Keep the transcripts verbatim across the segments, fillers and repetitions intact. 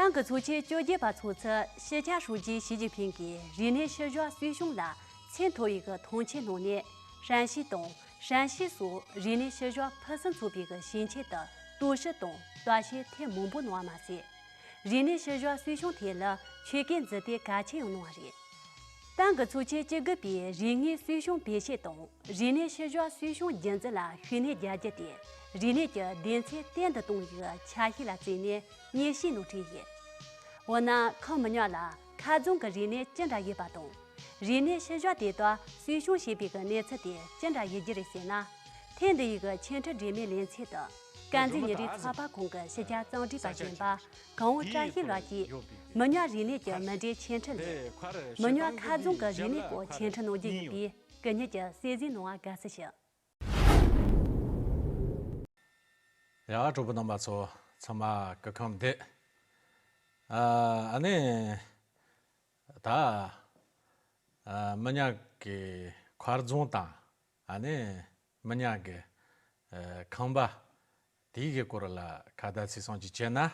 ཏང་གི་ཚོགས་ཆེན་བཅོ་བརྒྱད་པ་ཚོགས་ཚུལ་སྤྱི་ཁྱབ་ཧྲུའུ་ཅི་ཞི་ཅིན་ཕིང་གིས་རིག་གནས་ཤུལ་བཞག་གསོ་སྐྱོང་ལ་ཚད་མཐོ་བའི་གི་མཐོང་ཆེན་གནང་ནས། ཧྲན་ཞི་དང་ཧྲན་ཞི་སོགས་རིག་གནས་ཤུལ་བཞག་ཕུན་སུམ་ཚོགས་པའི་གི་ཞིང་ཆེན་དུ་གཏོར་བཤིག་དང་བརྟག་ཞིབ་ཐེངས་མང་པོ་གནང་བ་མ་ཟད། རིག་གནས་ཤུལ་བཞག་གསོ་སྐྱོང་ཐད་ལ་ཆོས་སྐད་འཛིན་ཏེ་གལ་ཆེན་ཡང་གནང་བ་རེད། ཏང་གི་ཚོགས་ཆེན་བཅུ་དགུ་པའི་རིག་གནས་གསོ་སྐྱོང་འཕེལ་ཕྱོགས་དང་རིག་གནས་ཤུལ་བཞག་གསོ་སྐྱོང་རྒྱུན་འཛིན་ལ་ཤུགས་སྣོན་རྒྱག་རྒྱུ་དེ་རིག་གནས་ཀྱི་སྡེ་ཚན་བརྟན་དུ་གཏོང་བའི་ཆ་ཤས་ལ་བརྩིས་ནས་སྙན་ཞུ་ནང་བྲིས་ཡོད། འོ་ན་ཁོང་མི་ཉག་ལ་མཁར་རྫོང་གི་རིག་གནས་ཅི་འདྲ་ཡོད་པ་དང་། རིག་གནས་ཤུལ་བཞག་དེ་དག་གསོ་སྐྱོང་བྱེད་པའི་གི་གནས་ཚུལ་དེ་ཅི་འདྲ་ཡོད་རྒྱུ་རེད་ཟེར་ན། ཐེངས་འདི་ཡི་གི་ཆེས་མཐོའི་འབྲེལ་མོལ་ལེ་ཚན་དུ་དཀར་མཛེས་ཉིན་རེའི་ཚགས་པར་ཁང་གི་ཕྱི་རྒྱལ་རྩོམ་སྒྲིག་པ་གཞོན་པ་གོང་འོག་བཀྲ་ཤིས་ལགས་ཀྱིས་མི་ཉག་རིག་གནས་ཀྱི་མི་འདྲའི་ཆེས་མཐོའི་ལས། མི་ཉག་མཁར་རྫོང་གི་རིག་གནས་སྐོར་ཆེས་མཐོའི་གནང་རྒྱུ་ཡིན་པས་སྐུ་ཉིད་ཀྱི་གསན་གཟིགས་གནང་བ་དགའ་བསུ་ཞུ། ཡ། གྲོགས་པོ་རྣམ་པ་ཚོ་ཚང་མ་སྐུ་ཁམས་བདེ། ཨ་ཨ་ནི་ད་ཨ་མི་ཉག་གི་མཁར་རྫོང་དང་། ཨ་ནི་མི་ཉག་གི་ཨ་ཁང་པ་དེའི་གི་སྐོར་ལ་ཁ་བརྡ་ཚིག་གསུམ་ཅིག་བྱས་ན། ཨ་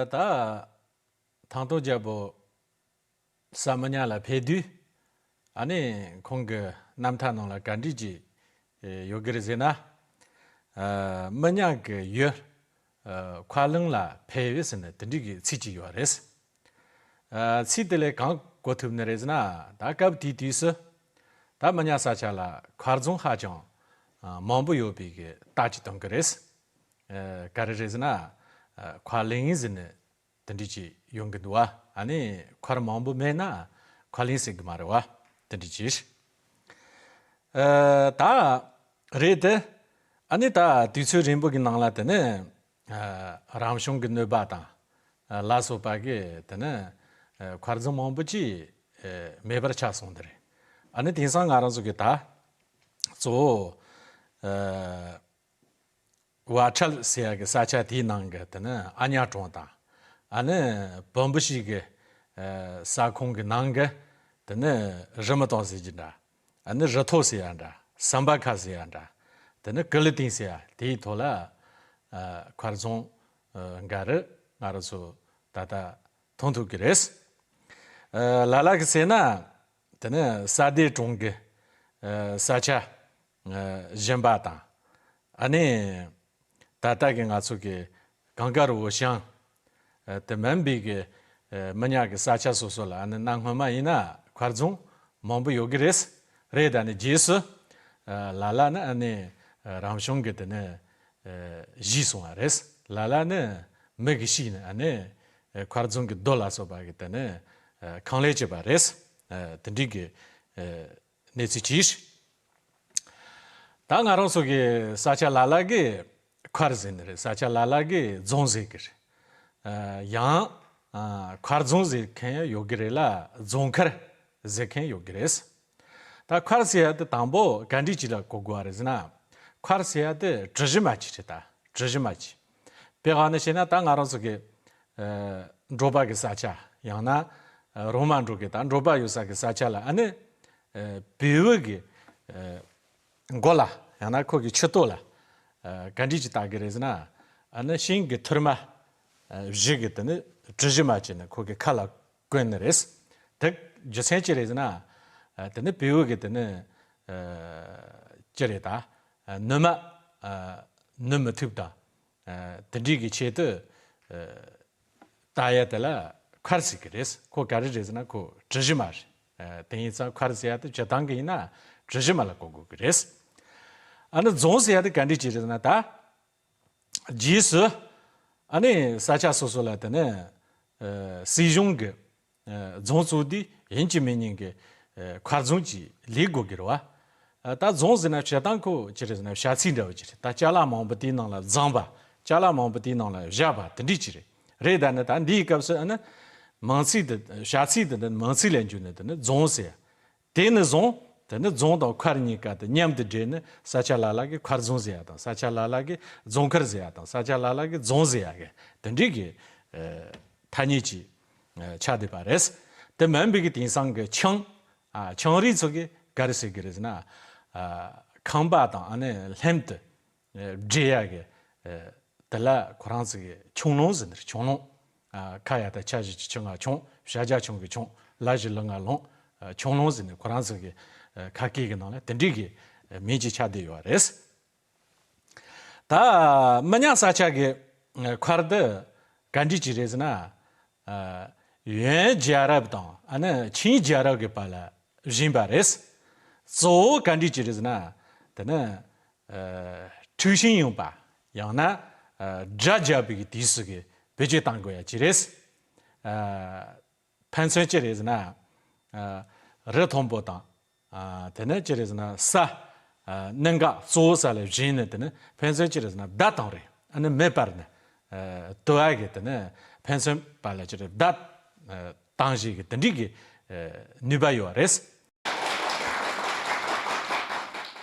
ད་ཐང་སྟོང་རྒྱལ་པོ་ས་མི་ཉག་ལ་ཕེབས་དུས། ཨ་ནི་ཁོང་གི་རྣམ་ཐར་ནང་ལ་ག་འདྲ་ཅིག་ཡོད་གི་རེད་ཟེར་ན། ཨ་མི་ཉག་གི་ཡུལ་ཨ་མཁར་གླིང་ལ་ཕེབས་ཟེར་ནས་དེ་འདྲ་གི་ཚིག་ཅིག་ཡོད་རེད། ཨ་ཚིག་དེ་ལས་གང་གོ་ཐུབ་ནི་རེད་ཟེར་ན། ད་སྐབས་དེའི་དུས་སུ་ད་མི་ཉག་ས་ཆ་ལ་མཁར་རྫོང་ཧ་ཅང་ཨ་མང་པོ་ཡོད་པའི་གི་རྟགས་ཅིག་སྟོན་གི་རེད། ཨ་ག་རེ་རེད་ཟེར་ན། ཨ་མཁར་གླིང་ཟེར་ནས་དེ་འདྲ་ཅིག་ཡོང་གི་འདུག་བ། ཨ་ནི་མཁར་མང་པོ་མེད་ན་མཁར་གླིང་ཟེར་གི་མ་རེད་བ། དེ་འདྲ་ཅིག་ཨ་ད་རེད་དེ། ཨ་ནི་ད་དུས་ཚོད་རིང་པོ་གི་ནང་ལ་དེ་ནི་ཨ་རང་བྱུང་གི་གནོད་པ་དང་ཨ་ལ་སོགས་པ་གིས་དེ་ནི་ཨ་མཁར་རྫོང་མང་པོ་ཅིག་ཨ་མེད་པར་ཆགས་སོང་དེ་རེད། ཨ་ནི་དེང་སང་ང་རང་ཚོ་གི་ད་གཙོ་བོ་ཨ་ཝ་ཁྲལ་ཟེར་ཡ་གི་ས་ཆ་དེའི་ནང་གི་དེ་ནི་ཨ་ཉག་གྲོང་དང་། ཨ་ནི་བོན་པོ་ཞིག་གི་ཨ་ས་ཁོངས་གི་ནང་གི་དེ་ནི་རི་མི་ཏང་ཟེར་གྱི་འདྲ། ཨ་ནི་རི་ཐོག་ཟེར་ཡ་འདྲ། སམ་བ་ཁ་ཟེར་ཡ་འདྲ། དེ་ནི་ཀི་ལི་ཏིང་ཟེར་ཡ་དེའི་ཐོག་ལ་ཨ་མཁར་རྫོང་ཨ་འགའ་རེ་ང་རང་ཚོ་ད་ལྟ་མཐོང་ཐུབ་ཀྱི་རེད། ཨ་ལ་ལ་གི་ཟེར་ན། དེ་ནི་ས་སྡེ་གྲོང་གི་ཨ་ས་ཆ་ཨ་གཞན་པ་དང་། ཨ་ནི་ད་ལྟ་གི་ང་ཚོ་གི་གངས་དཀར་འོ་ཤང་ཨ་དེ་མིན་པའི་གི་ཨ་མི་ཉག་གི་ས་ཆ་སོ་སོ་ལ། ཨ་ནི་གནའ་སྔོན་མ་ཡིན་ན་མཁར་རྫོང་མང་པོ་ཡོད་གི་རེད། རེད། ཨ་ནི་རྗེས་སུ་ཨ་ལ་ལ་ནི་ཨ་ནི་ཨ་རང་བྱུང་གི་དེ་ནི་ཨ་ཞིག་སོང་བ་རེད། ལ་ལ་ནི་མི་གི་ཞིག་ནི་ཨ་ནི་ཨ་མཁར་རྫོང་གི་རྡོ་ལ་སོགས་པ་གི་དེ་ནི་ཨ་ཁང་ལས་བྱས་པ་རེད། ཨ་དེ་འདྲའི་གི་ཨ་གནས་ཚུལ་གྱིས། ད་ང་རང་ཚོ་གི་ས་ཆ་ལ་ལ་གི་མཁར་ཟེར་ནི་རེད། ས་ཆ་ལ་ལ་གི་རྫོང་ཟེར་གི་རེད། ཨ་ཡང་ཨ་མཁར་རྫོང་ཟེར་མཁན་ཡང་ཡོད་གི་རེད་ལ། རྫོང་མཁར་ཟེར་མཁན་ཡོད་གི་རེད། ད་མཁར་ཟེར་ཡ་དེ་དང་པོ་ག་འདྲ་ཅིག་ལ་གོ་དགོས་པ་རེད་ཟེར་ན། མཁར་ཟེར་ཡ་དེ་གྲུ་བཞི་མ་ཅིག་རེད། ད་གྲུ་བཞི་མ་ཅིག་དཔེ་གང་ནས་བཤད་ན། ད་ང་རང་ཚོ་གི་ཨ་འབྲོག་པ་གི་ས་ཆ། ཡང་ན་ཨ་རོང་མ་འབྲོག་གི་ད་འབྲོག་པ་ཡོད་ས་གི་ས་ཆ་ལ། ཨ་ནི་ཨ་བེའུ་གི་ཨ་མགོ་ལ། ཡང་ན་ཁོ་གི་ཕྱི་ཏོག་ལ་ཨ་ག་འདྲ་ཅིག་བཏགས་གི་རེད་ཟེར་ན། ཨ་ནི་ཤིང་གི་ཐུར་མ་ཨ་བཞི་གི་དེ་ནི་གྲུ་བཞི་མ་བྱས་ནས་ཁོ་གི་ཁ་ལ་བསྐོན་ནི་རེད། དེ་རྒྱུ་མཚན་ཅི་རེད་ཟེར་ན། ཨ་དེ་ནི་བེའུ་གི་དེ་ནི་ཨ་ཅི་རེད། ད་ཨ་ནུ་མ་ཨ་ནུ་མི་ཐུབ་དང་། ཨ་དེ་འདྲའི་གི་ཆེད་དུ་ཨ་བཏགས་ཡ་དེ་ལ་མཁར་ཟེར་གི་རེད། ཁོ་ག་རེ་རེད་ཟེར་ན་ཁོ་གྲུ་བཞི་མ་རེད། ཨ་དེ་ཡིན་ཙང་མཁར་ཟེར་ཡ་དེ་སྤྱིར་བཏང་གི་ཡིན་ན་གྲུ་བཞི་མ་ལ་གོ་དགོས་གི་རེད། ཨ་ནི་རྫོང་ཟེར་ཡ་དེ་ག་འདྲ་ཅིག་རེད་ཟེར་ན། ད་རྗེས་སུ་ཨ་ནི་ས་ཆ་སོ་སོ་ལ་དེ་ནི་ཨ་སྲིད་གཞུང་གི་ཨ་རྫོང་བཙུགས་དུས་ཡིན་གཅིག་མིན་གཉིས་ཀྱི་ཨ་མཁར་རྫོང་ཅིག་ལས་དགོས་ཀྱི་རེད་བ། ཨ་ད་རྫོང་ཟེར་ན་སྤྱིར་བཏང་ཁོ་ཅི་རེད་ཟེར་ན་བྱ་ཚིག་འདྲ་བོ་ཅིག་རེད། ད་ཅ་ལག་མང་པོ་དེའི་ནང་ལ་བརྫངས་པ། ཅ་ལག་མང་པོ་དེའི་ནང་ལ་བཞག་པ་དེ་འདྲ་ཅིག་རེད། རེད། ད་ནི་ད་འདིའི་སྐབས་སུ་ཨ་ནི་མིང་ཚིག་དེ། བྱ་ཚིག་དེ་འདི་མིང་ཚིག་ལས་འགྱུར་ནས་དེ་ནི་རྫོང་ཟེར། དེ་ནི་རྫོང་། དེ་ནི་རྫོང་དང་མཁར་གཉིས་ཀ་དེ་མཉམ་དུ་སྦྲེལ་ནས་ས་ཆ་ལ་ལ་གི་མཁར་རྫོང་ཟེར་ཡ་དང་། ས་ཆ་ལ་ལ་གི་རྫོང་མཁར་ཟེར་ཡ་དང་། ས་ཆ་ལ་ལ་གི་རྫོང་ཟེར་ཡ་གི་དེ་འདྲའི་གི་ཨ་ཐ་སྙད་ཅིག་ཨ་ཆགས་བསྡད་པ་རེད། དེ་མིན་པའི་གི་དེང་སང་གི་ཆང་། ཨ་ཆང་རིགས་ཚོ་གི་ག་རེ་ཟེར་གི་རེད་ཟེར་ན། ཨ་ཁང་པ་དང་ཨ་ནི་ལྷན་དུ་ཨ་སྦྲེལ་ཡ་གི་ཨ་དེ་ལ་ཁོ་རང་ཚོ་གི་ཆང་རློང་ཟེར་ནི་རེད། ཆང་རློང་ ཨ་ཁ་ཡ་ད་ཆ་བཞི་ཆུ་ང་ཆུང་། བྱ་རྒྱ་ཆུང་གི་ཆུང་། ལ་བཞི་ལ་ང་ལུང་། ཨ་ཆུང་ལུང་ཟེར་ནས་ཁོ་རང་ཚོ་གི་ཨ་ཁ་སྐད་ཀྱི་ནང་ལ་དེ་འདྲའི་གི་ཨ་མིང་ཅིག་ཆགས་བསྡད་ཡོད་རེད། ད་མི་ཉག་ས་ཆ་གི་ཨ་མཁར་དེ་ག་འདྲ་ཅིག་རེད་ཟེར་ན། ཨ་ཡོན་རྒྱལ་རབས་དང་ཨ་ནི་ཆིང་རྒྱལ་རབས་ཀྱི་བར་ལ་བཞེངས་པ་རེད། གཙོ་བོ་ག་འདྲ་ཅིག་རེད་ཟེར་ན། དེ་ནི་ཨ་འཁྲུག་ཤིང་ཡོང་པ། ཡང་ན་ཨ་དགྲ་བརྒྱབ་པའི་དུས་སུ་གི་བེད་སྤྱོད་གཏང་དགོས་ཡ་ཅིག་རེད། ཨ་ཕན་ཚུན་ཅི་རེད་ཟེར་ན། ཨ་རི་མཐོན་པོ་དང་། ཨ་དེ་ནས་ཅི་རེད་ཟེར་ན་ས། ཨ་གནད་འགག་གཙོ་བོ་ས་ལ་བཞེངས་ནས། དེ་ནས་ཕན་ཚུན་ཅི་རེད་ཟེར་ན་བརྡ་བཏང་རེད། ཨ་ནི་མེ་སྤར་ནས་ཨ་དུ་བ་གི་དེ་ནས་ཕན་ཚུན་བར་ལ་ཅི་རེད་བརྡ་ཨ་བཏང་བཞིན་གི་དེ་འདྲའི་གི་ཨ་ནུས་པ་ཡོད་རེད།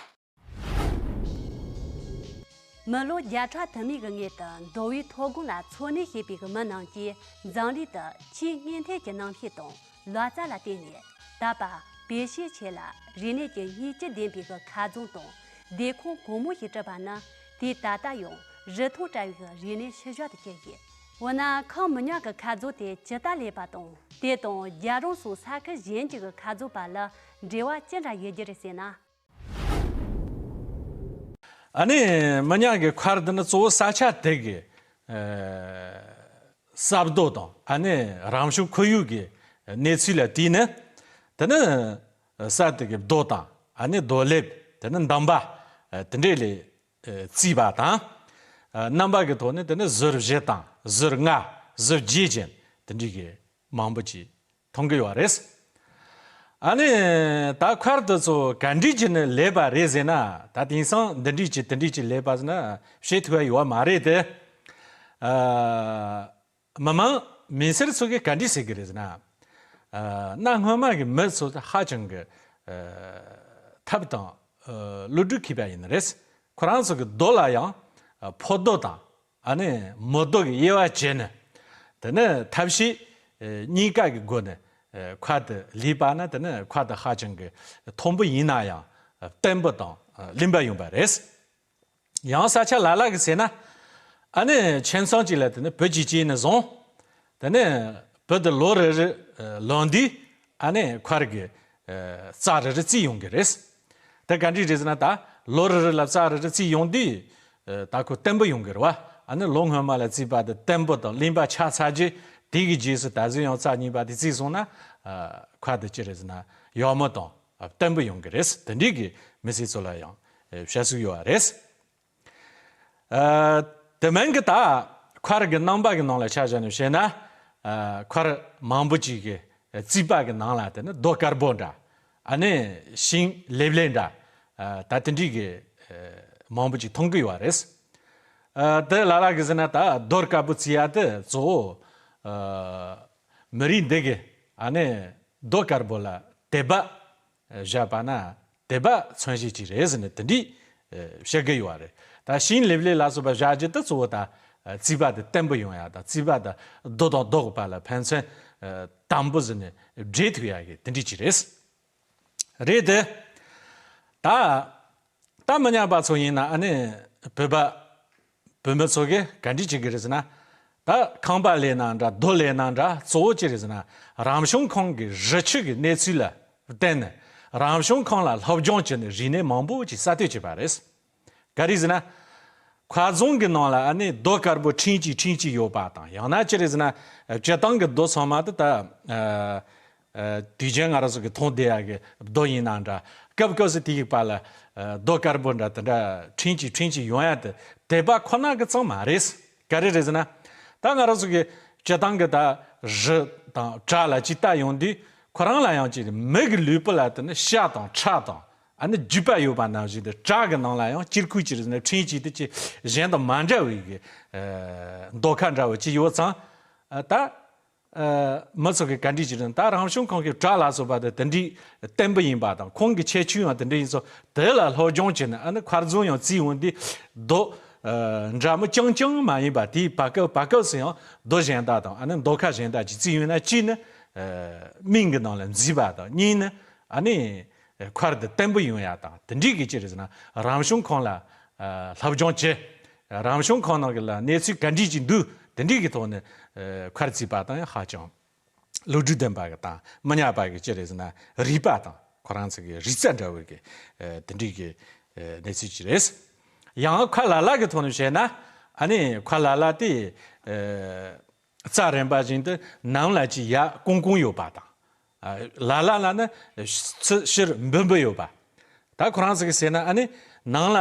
མི་ལོ་བརྒྱ་ཕྲག་དུ་མའི་གི་སྔོན་དུ་མདོ་དབུས་མཐོ་སྒང་ལ་འཚོ་གནས་བྱེད་པའི་གི་མི་རྣམས་ཀྱིས་འཛམ་གླིང་དུ་ཆེས་སྔོན་ཐོན་གྱི་རྣམ་ཤེས་དང་ལག་རྩལ་ལ་བརྟེན་ནས། དད་པ་བེད་སྤྱོད་ཆེ་ལ་རིག་གནས་ཀྱི་སྙིང་བཅུད་ལྡན་པའི་གི་མཁར་རྫོང་དང་སྡེ་ཁང་གང་མང་ཞིག་བསྒྲུབས་པ་ནི། དེས་ད་ལྟ་ཡང་རི་ཐང་བཀྲ་བའི་གི་རིག་གནས་ཤུལ་བཞག་ཏུ་གྱུར་ཡོད། འོ་ན་ཁམས་མི་ཉག་གི་མཁར་རྫོང་དེ་ཇི་ལྟར་ལས་པ་དང་། དེ་དང་རྒྱལ་རོང་སོགས་ས་ཁུལ་གཞན་གྱི་གི་མཁར་རྫོང་བར་ལ་འབྲེལ་བ་ཅི་འདྲ་ཡོད་རྒྱུ་རེད་ཟེར་ན། ཨ་ནི་མི་ཉག་གི་མཁར་འདི་ནི་གཙོ་བོ་ས་ཆ་དེ་གི་ཨ་ས་རྡོ་དང་ཨ་ནི་རང་བྱུང་ཁོར་ཡུག་གི་གནས་ཚུལ་ལ་བལྟས་ནས། དེ་ནི་ས་དེ་གི་རྡོ་དང་ཨ་ནི་རྡོ་ལེབ། དེ་ནི་འདམ་པ་ཨ་དེ་འདྲས་ལས་ཨ་བརྩིས་པ་དང་། ཨ་རྣམ་པ་གི་ཐོག་ནས་དེ་ནི་ཟུར་བཞི་དང་ཟུར་ལྔ་ཟུར་བརྒྱད་ཅན་དེ་འདྲས་གི་མང་པོ་ཅིག་མཐོང་གི་ཡོད་རེད། ཨ་ནི་ད་མཁར་དེ་ཚོ་ག་འདྲས་ཀྱི་ནི་ལས་པ་རེད་ཟེར་ན། ད་དེང་སང་འདི་འདྲས་ཀྱི་དེ་འདྲས་ཀྱི་ལས་པ་ཟེར་ན་བྱེད་ཐུབ་ཡ་ཡོད་མ་རེད་དེ། ཨ་མི་མང་མི་སེར་ཚོ་གིས་ག་འདྲས་ཟེར་གི་རེད་ཟེར་ན། ཨ་གནའ་སྔོན་མ་གི་མི་ཚོ་ཧ་ཅང་གི་ཨ་ཐབས་དང་ཨ་བློ་གྲོས་མཁས་པ་ཡིན་ནི་རེད། ཁོ་རང་ཚོ་གི་རྡོ་ལ་ཡང་ཨ་ཕོ་རྡོ་དང་ཨ་ནི་མོ་རྡོ་གི་དབྱེ་བ་བྱས་ནས། དེ་ནི་ཐབས་ཤེས་ཨེ་གཉིས་ཀ་གི་སྒོ་ནས་ཨེ་མཁར་དེ་ལས་པ་ན། དེ་ནི་མཁར་དེ་ཧ་ཅང་གི་མཐོན་པོ་ཡིན་ན་ཡང་ཨེ་བརྟན་པོ་དང་ཨེ་ལུས་པ་ཡོང་པ་རེད། ཡང་ས་ཆ་ལ་ལ་གི་ཟེར་ན། ཨ་ནི་ཁྱིམ་ཚང་གཅིག་ལ་དེ་ནི་བུ་གཅིག་སྐྱེས་ནས་བཟུང་། དེ་ནི་བུ་དེ་ལོ་རེ་རེ་ཨེ་ལོན་དུས་ཨ་ནི་མཁར་གི་ཨེ་རྩྭ་རེ་རེ་བརྩིས་ཡོང་གི་རེད། དེ་ག་འདྲས་རེད་ཟེར་ན། ད་ལོ་རེ་རེ་ལ་རྩྭ་རེ་རེ་བརྩིས་ཡོང་དུས། ཨེ་ད་ཁོ་བརྟན་པོ་ཡོང་གི་རེད་བ། ཨ་ནི་ལོ་སྔོན་མ་ལ་བརྩིས་པ་དེ་བརྟན་པོ་དང་ལུས་པ་ཆགས་ཚར་རྗེས། དེ་གི་རྗེས་སུ་ད་གཟོད་ཡང་རྩྭ་གཉིས་པ་དེ་བརྩིས་སོང་ན། ཨ་མཁར་དེ་ཅི་རེད་ཟེར་ན་ཡག་མོ་དང་ཨ་བརྟན་པོ་ཡོང་གི་རེད། དེ་འདྲས་གི་མི་སེར་ཚོ་ལ་ཡང་ཨེ་བྱ་ཚུགས་ཡོད་པ་རེད། ཨ་དེ་མིན་གི་ད་མཁར་གི་རྣམ་པ་གི་ནང་ལ་ཆ་བཞག་ནས་བཤད་ན། ཨ་མཁར་མང་པོ་ཅིག་གི་རྩིག་པ་གི་ནང་ལ་དེ་ནི་རྡོ་དཀར་པོ་འདྲ། ཨ་ནི་ཤིང་ལེབ་ལེབ་འདྲ། ཨ་ད་དེ་འདྲས་གི་ཨ་མང་པོ་ཅིག་མཐོང་གི་ཡོད་པ་རེད། ཨ་དེ་ལ་ལ་གི་ཟེར་ན། ད་རྡོ་དཀར་པོ་བརྩིགས་ཡ་དེ་གཙོ་བོ་ཨ་མི་རིགས་འདི་གི་ཨ་ནི་རྡོ་དཀར་པོ་ལ་དད་པ་བཞག་པ་ན་དད་པ་མཚོན་བྱེད་ཅིག་རེད་ཟེར་ནས་དེ་འདྲས་ཨ་བཤད་གི་ཡོད་པ་རེད། ད་ཤིང་ལེབ་ལེབ་ལ་སོགས་པ་བཞག་རྒྱུ་དེ་གཙོ་བོ་ད་ཨ་རྩིག་པ་དེ་བརྟན་པོ་ཡོང་ཡ་དང་། རྩིག་པ་དེ་རྡོ་དང་རྡོ་གི་བར་ལ་ཕན་ཚུན་ཨ་དམ་པོ་ཟེར་ནས་སྦྲེལ་ཐུབ་ཡ་གི་དེ་འདྲས་ཅིག་རེད། རེད་དེ། ད་ད་མི་ཉག་པ་ཚོ་ཡིན་ན། ཨ་ནི་བོད་པ་བོད་མི་ཚོ་གིས་ག་འདྲས་བྱེད་གི་རེད་ཟེར་ན། ད་ཁང་པ་ལས་ན་འདྲ། རྡོ་ལས་ན་འདྲ། གཙོ་བོ་ཅི་རེད་ཟེར་ན། རང་བྱུང་ཁམས་ཀྱི་རི་ཆུ་གི་གནས་ཚུལ་ལ་བརྟེན་ནས། རང་བྱུང་ཁམས་ལ་སློབ་སྦྱོང་བྱས་ནས་རིག་གནས་མང་པོ་ཅིག་གསར་གཏོད་བྱས་པ་རེད། ག་རེ་ཟེར་ན། མཁར་རྫོང་གི་ནང་ལ་ཨ་ནི་རྡོ་དཀར་པོ་ཕྲེང་གཅིག་ཕྲེང་གཅིག་ཡོད་པ་དང་། ཡང་ན་ཅི་རེད་ཟེར་ན། སྤྱིར་བཏང་གི་རྡོ་ཚང་མ་དེ་ད་ཨ་ཨ་དུས་རྒྱུན་ང་རང་ཚོ་གི་མཐོང་བསྡད་ཡ་གི་རྡོ་ཡིན་ན་འདྲ། སྐབས་སྐབས་སུ་དེ་གི་བར་ལ་ཨ་རྡོ་དཀར་པོ་འདྲ་དེ་འདྲ་ཕྲེང་གཅིག་ཕྲེང་གཅིག་ཡོང་ཡ་དེ་དད་པ་ཁོ་ན་གི་ཙམ་མ་རེད། ག་རེ་རེད་ཟེར་ན། ད་ང་རང་ཚོ་གི་སྤྱིར་བཏང་གི་ད་རི་དང་བྲག་ལ་ཅིག་ལྟ་ཡོང་དུས། ཁོ་རང་ལ་ཡང་ཅིག་མི་གི་ལུས་པོ་ལ་དེ་ནི་ཤ་དང་ཁྲག་དང་ཨ་ནི་རྒྱུས་པ་ཡོད་པ་ནང་བཞིན་དུ། བྲག་གི་ནང་ལ་ཡང་དཀྱིལ་ཁུག་ཅིག་རེད་ཟེར་ན། ཕྲེང་གཅིག་དེ་ཅིག་གཞན་དང་མ་འདྲ་བའི་གི་ཨ་རྡོ་ཁ་འདྲ་བོ་ཅིག་ཡོད་ཙང་། ཨ་ད་ཨ་མི་ཚོ་གི་ག་འདྲས་ཅིག་རེད་ན། ད་རང་བྱུང་ཁམས་ཀྱི་བྲག་ལ་སོགས་པ་དེ་དེ་འདྲས་བརྟན་པོ་ཡིན་པ་དང་། ཁོང་གི་ཁྱད་ཆོས་ཡང་དེ་འདྲས་ཡིན་ཙང་། དེ་ལ་སློབ་སྦྱོང་བྱས་ནས་ཨ་ནི་མཁར་རྫོང་ཡང་བརྩིགས་ཡོང་དུས། རྡོ་ཨ་འདྲ་མོ་རྐྱང་རྐྱང་མ་ཡིན་པ། དེའི་བར་སྐབས་བར་སྐབས་སུ་ཡང་རྡོ་གཞན་དག་དང་ཨ་ནི་རྡོ་ཁ་གཞན་དག་ཅིག་བརྩིགས་ཡོང་ན། གཅིག་ནི་ཨ་མིང་གི་ནང་ལ་མཛེས་པ་དང་། གཉིས་ནི་ཨ་ནི་མཁར་དེ་བརྟན་པོ་ཡོང་ཡ་དང་། དེ་འདྲས་གི་ཅི་རེད་ཟེར་ན། རང་བྱུང་ཁམས་ལ་ཨ་སློབ་སྦྱོང་བྱེད། རང་བྱུང་ཁམས་ནང་གི་ལ་གནས་ཚུལ་ག་འདྲས་ཅིག་འདུག། དེ་འདྲའི་གི་ཐོག་ནས་ཨ་མཁར་བརྩིགས་པ་དང་ཡང་ཧ་ཅང་ལོ་རྒྱུས་ལྡན་པ་གི་དང་མི་ཉག་པ་གི་ཅི་རེད་ཟེར་ན་རིག་པ་དང་ཁོ་རང་ཚོ་གི་རིག་རྩལ་འདྲ་བོ་གི་ཨ་དེ་འདྲའི་གི་ཨ་གནས་ཚུལ་ཅིག་རེད། ཡང་མཁར་ལ་ལ་གི་ཐོག་ནས་བཤད་ན་ཨ་ནི་མཁར་ལ་ལ་དེ་ཨ་རྩྭ་རིམ་པ་བཞིན་དུ་ནང་ལ་ཅིག་ཡར་བསྐོང་བསྐོང་ཡོད་པ་དང་། ལ་ལ་ལ་ནི་ཕྱི་ཕྱིར་འབུད་འབུད་ཡོད་པ། ད་ཁོ་རང་ཚོ་གིས་ཟེར་ན་ཨ་ནི་ནང་ལ་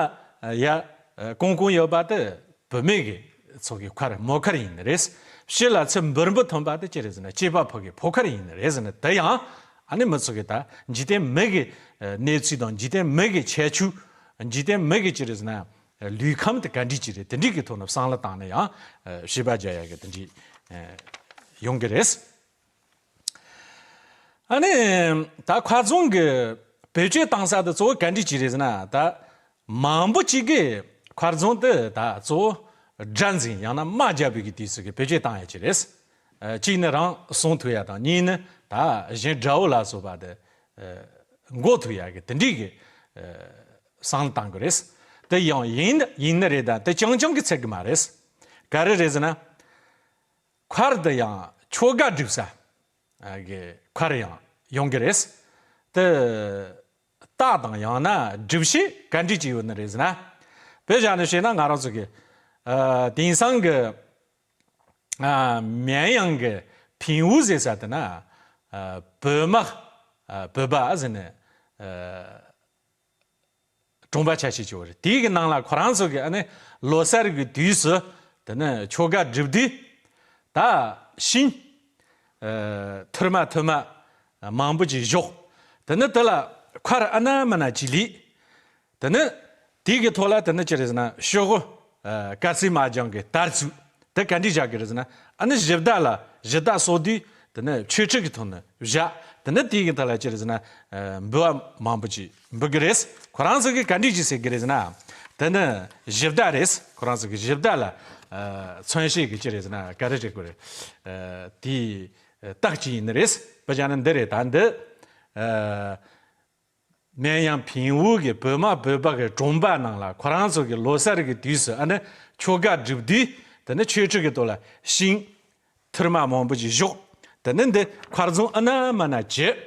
ཡར་བསྐོང་བསྐོང་ཡོད་པ་དེ་བུད་མེད་ཀྱི་ཚོ་གི་མཁར་མོ་མཁར་ཡིན་ནི་རེད། ཕྱི་ལ་ཚུར་འབུར་འབུར་ཐོན་པ་དེ་ཅི་རེད་ཟེར་ན་སྐྱེས་པ་ཕོ་གི་ཕོ་མཁར་ཡིན་ནི་རེད་ཟེར་ནི་དེ་ཡང་ཨ་ནི་མི་ཚོ་གི་ད་འཇིག་རྟེན་མི་གི་གནས་ཚུལ་དང་འཇིག་རྟེན་མི་གི་ཁྱད་ཆོས། འཇིག་རྟེན་མི་གི་ཅི་རེད་ཟེར་ན་ལུས་ཁམས་དེ་ག་འདྲ་ཅིག་རེད། དེ་འདྲའི་གི་ཐོག་ནས་བསམ་བློ་བཏང་ནས་ཡང་ཨ་བྱིས་པ་རྒྱག་ཡ་གི་དེ་འདྲའི་ཨ་ཡོང་གི་རེད། ཨ་ནི་ད་མཁར་རྫོང་གི་བེད་སྤྱོད་བཏང་ས་དེ་གཙོ་བོ་ག་འདྲ་ཅིག་རེད་ཟེར་ན། ད་མང་པོ་ཅིག་གིས་མཁར་རྫོང་དེ་ད་གཙོ་བོ་སྒྲ་འཛིན་ཡང་ན་དམག་རྒྱག་པའི་གི་དུས་སུ་གི་བེད་སྤྱོད་བཏང་ཡ་ཅིག་རེད། ཨ་གཅིག་ནི་རང་སྲུང་ཐུབ་ཡ་དང་། གཉིས་ནི་ད་གཞན་དགྲ་བོ་ལ་སོགས་པ་དེ་ཨ་འགོག་ཐུབ་ཡ་གི་དེ་འདྲའི་གི་ཨ་བསམ་བློ་བཏང་གི་རེད། དེ་ཡང་ཡིན་ཡིན་ནི་རེད། ད་དེ་རྐྱང་རྐྱང་གི་ཚད་གི་མ་རེད། ག་རེ་རེད་ཟེར་ན། མཁར་དེ་ཡང་ཁྱོ་ག་སྒྲུབ་ས་གི་མཁར་ཡང་ཡོང་གི་རེད། དེ་རྟགས་དང་ཡང་ན་སྒྲུབ་བྱེད་ག་འདྲ་ཅིག་ཡོད་ནི་རེད་ཟེར་ན། དཔེ་བཞག་ནས་བཤད་ན་ང་རང་ཚོ་གི་ཨ་དེང་སང་གི་ཨ་མེན་ཡང་གི་ཕིང་ཝུ་ཟེར་ས་དེ་ན་ཨ་བོད་དམག་ཨ་བོད་པ་ཟེར་ནས་ཨ་གྲོང་པ་ཆ་ཤས་ཅིག་ཡོད་རེད། དེའི་གི་ནང་ལ་ཁོ་རང་ཚོ་གི་ཨ་ནི་ལོ་གསར་གི་དུས་སུ་དེ་ནི་ཁྱོ་ག་སྒྲུབ་དུས་ད་ཤིང་ཨ་ཐུར་མ་ཐུར་མ་མང་པོ་ཅིག་བཞོག་དེ་ནི་དེ་ལ་མཁར་ཨ་ན་མ་ན་ཅིག་ལས། དེ་ནི་དེའི་གི་ཐོག་ལ་དེ་ནི་ཅི་རེད་ཟེར་ན་ཤོག་གུ་ཨ་དཀར་སེར་དམར་ལྗང་གི་དར་བཙུགས། དེ་ག་འདྲ་བཞག་གི་རེད་ཟེར་ན། ཨ་ནི་གཞི་བདག་ལ་གཞི་བདག་གསོག་དུས་དེ་ནི་ཆོས་ཁྲི་གི་ཐོག་ནས་བཞག་དེ་ནི་དེའི་གི་ཐོག་ལ་ཅི་རེད་ཟེར་ན་ཨ་འབུལ་བ་མང་པོ་ཅིག་འབུལ་གི་རེད། ཁོ་རང་ཚོ་གིས་ག་འདྲ་ཅིག་ཟེར་གི་རེད་ཟེར་ན། དེ་ནི་གཞི་བདག་རེད། ཁོ་རང་ཚོ་གི་གཞི་བདག་ལ་ཨ་མཚོན་བྱེད་ཀྱི་ཅི་རེད་ཟེར་ན་ག་རེ་རེད་གོ་རེད། ཨ་དེའི་རྟགས་ཅིག་ཡིན་ནི་རེད། དཔེ་བཞག་ན་འདི་རེད། ད་འདི་ཨ་མེན་ཡང་ཕིང་ཝུ་གི་བོད་དམག་བོད་པ་གི་གྲོང་པ་ནང་ལ་ཁོ་རང་ཚོ་གི་ལོ་གསར་གི་དུས་སུ་ཨ་ནི་ཁྱོ་ག་སྒྲུབ་དུས་དེ་ནི་ཆོས་ཁྲི་གི་ཐོག་ལ་ཤིང་ཐུར་མ་མང་པོ་ཅིག་བཞོག་དེ་ནི་འདི་མཁར་རྫོང་ཨ་ན་མ་ན་བྱེད།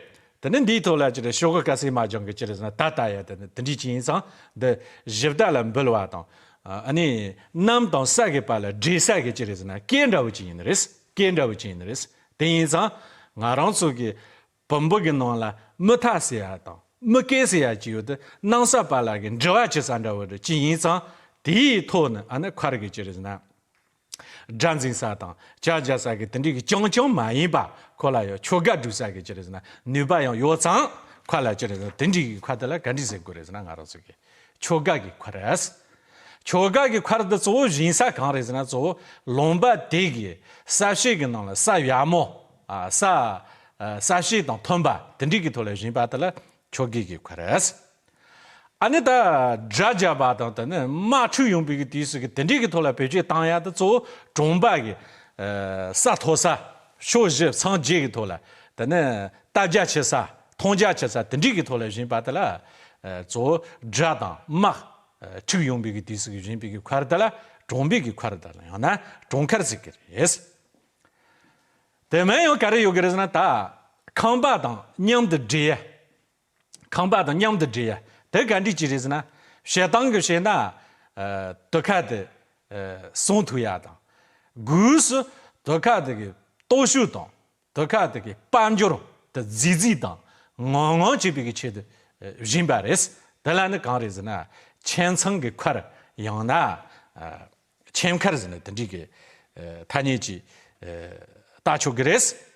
དེ་ནི་འདིའི་ཐོག་ལ་ཅི་རེད་ཤོག་གུ་དཀར་སེར་དམར་ལྗང་གི་ཅི་རེད་ཟེར་ན་ད་ལྟ་ཡ་དེ་ནི་དེ་འདྲ་ཅིག་ཡིན་ཙང་འདི་གཞི་བདག་ལ་འབུལ་བ་དང་། ཨ་ནི་གནམ་དང་ས་གི་བར་ལ་སྦྲེལ་ས་གི་ཅི་རེད་ཟེར་ན་སྐས་འདྲ་བོ་ཅིག་ཡིན་ནི་རེད། སྐས་འདྲ་བོ་ཅིག་ཡིན་ནི་རེད། དེ་ཡིན་ཙང་ང་རང་ཚོ་གི་བོན་པོ་གི་ནང་ལ་མུ་མཐའ་ཟེར་ཡ་དང་མུ་སྐལ་ཟེར་ཡ་ཅིག་ཡོད་དེ། གནམ་ས་བར་ལ་གི་འབྲེལ་བ་བྱེད་ས་འདྲ་བོ་རེད། ཅིག་ཡིན་ཙང་དེའི་ཐོག་ནས་ཨ་ནི་མཁར་གི་ཅི་རེད་ཟེར་ན་སྒྲ་འཛིན་ས་དང་ལྕགས་རྒྱག་ས་གི་དེ་འདྲའི་གི་རྐྱང་རྐྱང་མ་ཡིན་པ། ཁོ་ལ་ཡང་ཁྱོ་ག་སྒྲུབ་ས་གི་ཅི་རེད་ཟེར་ན་ནུས་པ་ཡང་ཡོད་ཙང་། མཁར་ལ་ཅི་རེད་ཟེར་ན་དེ་འདྲའི་གི་མཁར་དེ་ལ་ག་འདྲ་ཟེར་དགོས་རེད་ཟེར་ན། ང་རང་ཚོ་གི་ཁྱོ་ག་གི་མཁར། ཁྱོ་ག་གི་མཁར་དེ་གཙོ་བོ་བཞེངས་ས་གང་རེད་ཟེར་ན། གཙོ་བོ་ལུང་པ་དེ་གི་ས་དཔྱད་གི་ནང་ལ་ས་ཡག་མོ། ཨ་ས་ཨ་ས་དཔྱད་དང་མཐུན་པ་དེ་འདྲའི་གི་ཐོག་ལ་བཞེངས་པ་དེ་ལ་ཁྱོ་ག་གི་མཁར། ཨ་ནི་ད་དགྲ་བརྒྱབ་པ་དང་དེ་ནི་དམག་འཁྲུག་ཡོང་བའི་གི་དུས་སུ་གི་དེ་འདྲའི་གི་ཐོག་ལ་བེད་སྤྱོད་བཏང་ཡ་དེ་གཙོ་བོ་གྲོང་པ་གི་ཨ་ས་མཐོ་ས་ཕྱོགས་བཞི་མཚམས་བརྒྱད་གི་ཐོག་ལ་དེ་ནི་རྟ་རྒྱག་བྱེད་ས་མཐོང་རྒྱག་བྱེད་ས་དེ་འདྲའི་གི་ཐོག་ལ་བཞེངས་པ་དེ་ལ་ཨ་གཙོ་བོ་དགྲ་དང་དམག་ཨ་འཁྲུག་ཡོང་བའི་གི་དུས་སུ་གི་བཞེངས་པའི་གི་མཁར་དེ་ལ་གྲོང་པའི་གི་མཁར་དང་ཡང་ན་གྲོང་མཁར་ཟེར་གི་རེད། དེ་མིན་ཡང་ག་རེ་ཡོད་གི་རེད་ཟེར་ན། ད་ཁང་པ་དང་མཉམ་དུ་སྦྲེལ་ཡ། ཁང་པ་དང་མཉམ་དུ་སྦྲེལ་ཡ་དེ་ག་འདྲ་ཅིག་རེད་ཟེར་ན། བྱེད་སྟངས་གི་བཤད་ན་ཨ་དུ་ཁ་དེ་ཨ་སྲུང་ཐུབ་ཡ་དང་། སྒོས་སུ་དུ་ཁ་དེ་གི་སྟོབས་ཤུགས་དང་དུ་ཁ་དེ་གི་དཔལ་འབྱོར་དེ་རྫིག་རྫིག་དང་ངང་ངང་བྱེད་པའི་གི་ཆེད་དུ་ཨ་བཞེངས་པ་རེད། དེ་ལ་ནི་གང་རེད་ཟེར་ན་ཁྱིམ་ཚང་གི་མཁར་ཡང་ན་ཨ་ཁྱིམ་མཁར་ཟེར་ནས་དེ་འདྲའི་གི་ཨ་ཐ་སྙད་ཅིག་ཨ་བཏགས་ཆོག་གི་རེད།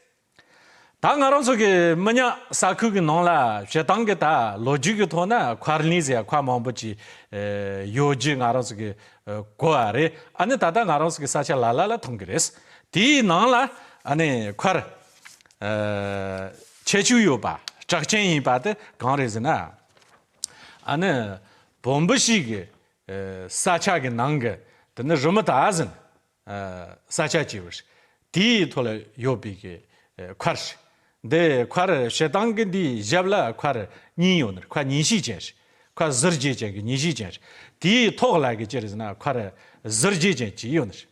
ད་ང་རང་ཚོ་གི་མི་ཉག་ས་ཁུལ་གི་ནང་ལ་བྱེད་སྟངས་གི་ད་ལོ་རྒྱུས་གི་ཐོག་ན་མཁར་གླིང་ཟེར་ཡ་མཁར་མང་པོ་ཅིག་ཨ་ཡོད་རྒྱུ་ང་རང་ཚོ་གི་ཨ་གོ་བ་རེད། ཨ་ནི་ད་ལྟ་ང་རང་ཚོ་གི་ས་ཆ་ལ་ལ་ལ་མཐོང་གི་རེད། དེའི་ནང་ལ་ཨ་ནི་མཁར་ཨ་ཁྱད་ཆོས་ཡོད་པ་གྲགས་ཅན་ཡིན་པ་དེ་གང་རེད་ཟེར་ན། ཨ་ནི་བོན་པོ་ཞིག་གི་ཨ་ས་ཆ་གི་ནང་གི་དེ་ནི་རི་མོ་ད་ཟིན་ཨ་ས་ཆ་ཅིག་ཡོད་རེད། དེའི་ཐོག་ལ་ཡོད་པའི་གི་ཨ་མཁར་རེད། འདི་མཁར་བྱེད་སྟངས་གི་འདིའི་ཞབས་ལ་མཁར་གཉིས་ཡོད་ནི་རེད། མཁར་ཉིན་ཤས་ཅན་རེད། མཁར་ཟུར་བརྒྱད་ཅན་གི་ཉིན་ཤས་ཅན་རེད། དེའི་ཐོག་ལ་གི་ཅི་རེད་ཟེར་ན་མཁར་ཟུར་བརྒྱད་ཅན་ཅིག་ཡོད་ནི་རེད།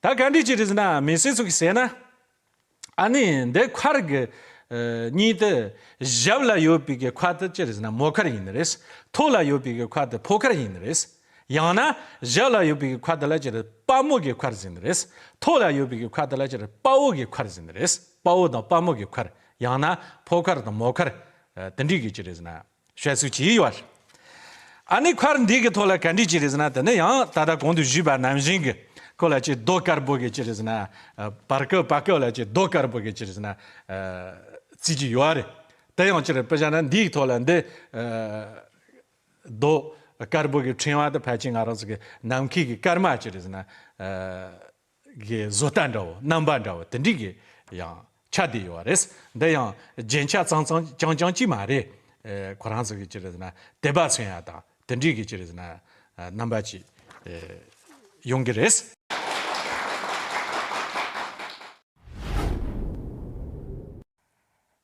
ད་ག་འདྲ་ཅིག་རེད་ཟེར་ན། མི་སེར་ཚོ་གིས་ཟེར་ན། ཨ་ནི་འདི་མཁར་གྱི་ཨ་སྙིང་དེ་ཞབས་ལ་ཡོད་པའི་གི་མཁར་དེ་ཅི་རེད་ཟེར་ན་མོ་མཁར་ཡིན་ནི་རེད། ཐོག་ལ་ཡོད་པའི་གི་མཁར་དེ་ཕོ་མཁར་ཡིན་ནི་རེད། ཡང་ན་ཞབས་ལ་ཡོད་པའི་གི་མཁར་དེ་ལ་ཅི་རེད། དཔའ་མོ་གི་མཁར་ཟེར་ནི་རེད། ཐོག་ལ་ཡོད་པའི་གི་མཁར་དེ་ལ་ཅི་རེད། དཔའ་བོ་གི་མཁར་ཟེར་ནི་རེད། དཔའ་བོ་དང་དཔའ་མོ་གི་མཁར། ཡང་ན་ཕོ་མཁར་དང་མོ་མཁར། ཨ་དེ་འདྲའི་གི་ཅི་རེད་ཟེར་ན། བཤད་སྲོལ་ཅིག་ཡོད། ཨ་ནི་མཁར་འདི་གི་ཐོག་ལ་ག་འདྲ་ཅིག་རེད་ཟེར་ན། དེ་ནི་ཡང་ད་ལྟ་གོང་དུ་ཞུས་པ་ནང་བཞིན་གྱི་ཁོ་ལ་ཅིག་རྡོ་དཀར་པོ་གི་ཅི་རེད་ཟེར་ན། ཨ་བར་སྐབས་བར་སྐབས་ལ་ཅིག་རྡོ་དཀར་པོ་གི་ཅི་རེད་ཟེར་ན། ཨ་རྩི་གི་ཡོད་རེད། དེ་ཡང་ཅི་རེད། དཔེ་བཞག་ན་འདིའི་ཐོག་ལ་འདི་ཨ་རྡོ་དཀར་པོ་གི་ཕྲེང་བ་དེ་ཕལ་ཆེར་ང་རང་ཚོ་གི་ནམ་མཁའི་གི་སྐར་མ་ཅི་རེད་ཟེར་ན། ཨ་གི་བཟོ་ལྟ་འདྲ་བོ། རྣམ་པ་འདྲ་བོ་དེ་འདྲའི་གི་ཡང་ཆགས་བསྡད་ཡོད་རེད། འདི་ཡང་རྒྱན་ཆ་ཙམ་ཙམ་རྐྱང་རྐྱང་ཅིག་མ་རེད། ཨེ་ཁོ་རང་ཚོ་གི་ཅི་རེད་ཟེར་ན་དད་པ་མཚོན་ཡ་དང་དེ་འདྲའི་གི་ཅི་རེད་ཟེར་ན་ཨ་རྣམ་པ་ཅིག་ཨེ་ཡོང་གི་རེད།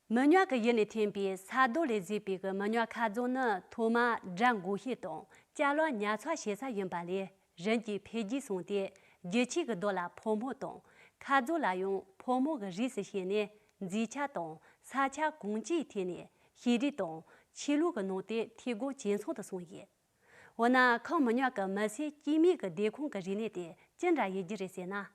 མི་ཉག་གི་ཡུལ་ནས་ཐོན་པའི་ས་རྡོ་ལས་བཟོས་པའི་གི་མི་ཉག་ཁ་རྫོང་ནི་ཐོག་མར་དགྲ་མགོ་བཤེད་དང་ཅ་ལག་ཉར་ཚགས་བྱེད་ས་ཡིན་པ་ལས། རིམ་གྱིས་འཕེལ་རྒྱས་སོང་སྟེ། རྒྱུད་ཆེ་གི་རྡོ་ལ་ཕོ་མོ་དང་། ཁ་རྫོང་ལ་ཡང་ཕོ་མོ་གི་རིགས་སུ་བཤད་ནས་མཛེས་ཆ་དང་ས་ཆ་གང་ཅིའི་ཐད་ནས་ཤེས་རིག་དང་ཆོས་ལུགས་ཀྱི་ནང་དུ་འཐུས་སྒོ་ཇེ་ཚང་དུ་སོང་ཡོད། འོ་ན་ཁམས་མི་ཉག་གི་མི་སེར་སྐྱེས་མའི་གི་སྡེ་ཁོངས་ཀྱི་རིག་གནས་དེ་ཅི་འདྲ་ཡོད་རྒྱུ་རེད་ཟེར་ན།